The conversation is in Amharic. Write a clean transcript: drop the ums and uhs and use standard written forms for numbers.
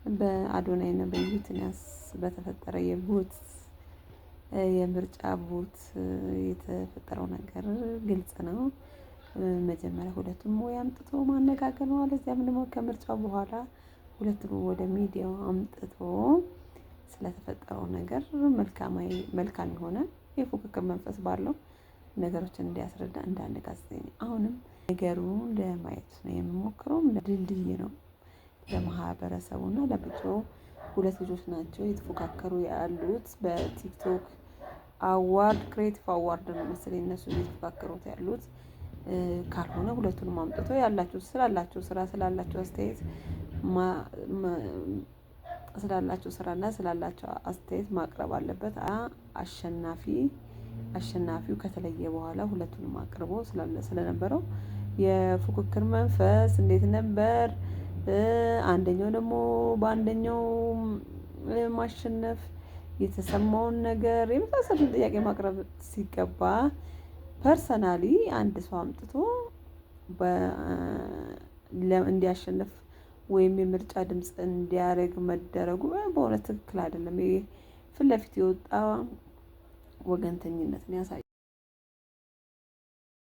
በአዶናይና በዩቲናስ በተፈጠረ የ vote፣ የምርጫ vote የተፈጠረው ነገር ግልጽ ነው። መጀመሪያ ሁለቱም ወይ አምጥቶ ማነጋገር ነው። አለዚያም ደግሞ ከምርጫው በኋላ ሁለቱም ወደ ሚዲያው አምጥቶ ስለተፈጠረው ነገር መልካም የሆነ የፉክክር መንፈስ ባለው ነገሮችን እንዲያስረዳ እንደ አንድ ጋዜጠኛ አሁንም ነገሩን ለማየት ነው የምሞክረው። ድልድይ ነው ለማህበረሰቡና ለብዙ። ሁለት ልጆች ናቸው የተፎካከሩ ያሉት በቲክቶክ award፣ creative award ነው መሰለኝ እነሱ እየተፎካከሩት ያሉት። ካልሆነ ሁለቱንም አምጥቶ ያላቸው ስላላቸው ስራ ስላላቸው አስተያየት ስላላቸው ስራና ስላላቸው አስተያየት ማቅረብ አለበት። አሸናፊው ከተለየ በኋላ ሁለቱንም አቅርቦ ስለነበረው የፉክክር መንፈስ እንዴት ነበር? አንደኛው ደግሞ በአንደኛው ማሸነፍ የተሰማውን ነገር የመሳሰሉትን ጥያቄ ማቅረብ ሲገባ personally አንድ ሰው አምጥቶ እንዲያሸንፍ ወይም የምርጫ ድምጽ እንዲያደርግ መደረጉ በእውነት ትክክል አይደለም። ይሄ ፊት ለፊት የወጣ ወገንተኝነትን ያሳያል።